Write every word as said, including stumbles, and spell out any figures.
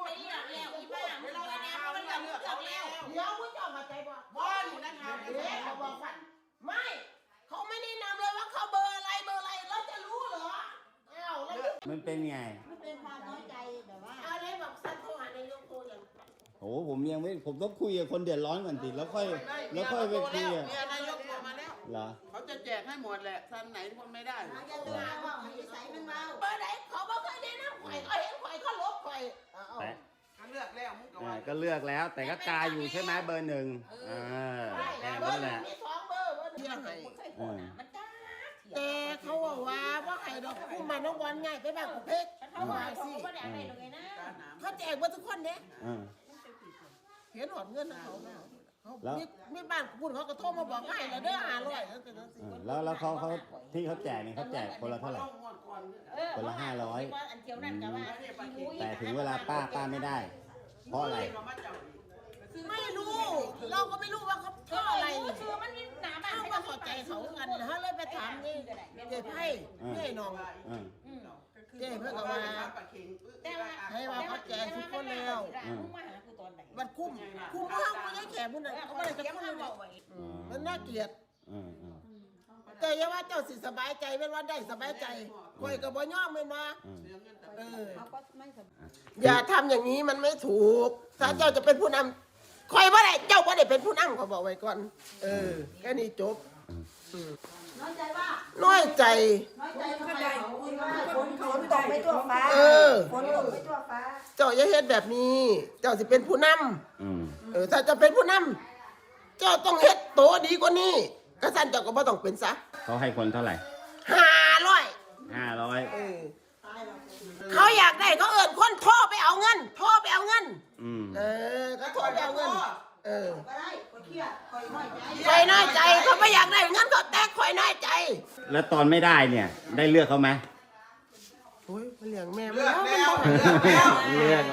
ไปเลือกแล้วอีบ้า เวลาเราทำเราเลือกเขาแล้ว เดี๋ยวผู้เจ้าเข้าใจบ่ ว่าอยู่นะครับ เอ๊ะเขาบอกว่าไม่ เขาไม่แนะนำเลยว่าเขาเบอร์อะไรเบอร์อะไรเราจะรู้เหรออ้าวแล้ว มันเป็นไง มันเป็นความน้อยใจแบบว่า อะไรแบบสั้นโทรหานายกโทรอย่าง โอ้ผมยังไม่ผมต้องคุยกับคนเดือดร้อนก่อนสิแล้วค่อยแล้วค่อยไปคุยอะ เมียนายกโทรมาแล้ว เหรอ เขาจะแจกให้หมดแหละท่านไหนคนไม่ได้ เราจะมาบอกให้ใส่มันเบา เบอร์ไหนเขาบอกเคยแนะนำข่อยเขาเห็นข่อยเขาลบข่อยเอาเอา แต่ ก็เลือกแล้วมึงก็ อ่า ว่า ก็เลือกแล้วแต่ก็กาอยู่ใช่ไหมเบอร์หนึ่งอ่าแค่ เบอ นั้น ร์ แห หนึ่ ละ งมีสองเบอร์เบอร์หนึ่ง เที่ยงไหน อ่า มันจ้า แต่เขาบอกว่าว่าใครดอกผู้มาน้องบอลง่ายไปบ้านของเพชร เขาว่าเขาก็ไม่ได้อะไรเลยนะ เขาแจกเบอร์ทุกคนเนี่ย อ่า เห็นหอดเงินนะเขาเนี่ยเขา แล้ว มีมีบ้านคุณเขาก็โทรมาบอกให้แล้วเด้อห้าร้อยแล้วเป็นจังซี่ อ่าแล้วแล้วเขาเขาที่เขาแจกเนี่ยเขาแจกคนละเท่าไหร่ ต้องงวดก่อน เออ คนละห้าร้อย อันเดียวนั่นก็ว่า แต่ถึงเวลาป้าป้าไม่ได้ เพราะอะไร เขามาเจ้าอีก ไม่รู้ เราก็ไม่รู้ว่าเขาเท่าอะไร คือมันมีหนาบ้าน เขาก็เข้าใจเขากันเขาเลยไปถามนี่เจ๊ไพ่เจ๊น้อง อ่า เจ๊เพื่อนก็ว่า ปลาเข็ง แต่ว่า ให้ว่าเขาแจกทุกคนแล้ว มึงมาหากูตอนไหน บัดคุ้มคุ้มเพื่อนกูยังแขกมึงน่ะเขาไม่ได้จะคุ้มเลย อ๋อ มันน่าเกลียด อ่าอ่า แต่อย่าว่าเจ้าสิสบายใจเป็นว่าได้สบายใจข่อยก็บ่ยอมแม่นบ่ อ่า เออ เขาก็ไม่สบาย อย่าทำอย่างนี้มันไม่ถูก ถ้าเจ้าจะเป็นผู้นำข่อยบ่ได้เจ้าบ่ได้เป็นผู้นำเขาบอกไว้ก่อน เออแค่นี้จบ น้อยใจว่า น้อยใจ น้อยใจทำไมเขาคุณว่าฝนเขาตกไปทั่วฟ้า เออ ฝนตกไปทั่วฟ้า เจ้าอย่าเฮ็ดแบบนี้ เจ้าสิเป็นผู้นำ อืม เออ ถ้าจะเป็นผู้นำเจ้าต้องเฮ็ดโตดีกว่านี้กระสันเจ้าก็บ่ต้องเป็นซะ เขาให้คนเท่าไหร่ ห้าร้อย ห้าร้อย เออเขาอยากได้เขาเอิ้นคนโทรไปเอาเงิน โทรไปเอาเงิน อืม เออก็โทรไปเอาเงิน เออ ก็ได้ก็เครียดคอยน้อยใจ ข่อยน้อยใจเขาไม่อยากได้เงินเขาแตกข่อยน้อยใจ แล้วตอนไม่ได้เนี่ย ได้เลือกเขาไหม โอ้ยมันเลี้ยงแม่ เลื มัน อก แล้ว แล้วเลือกแล้ว เลือก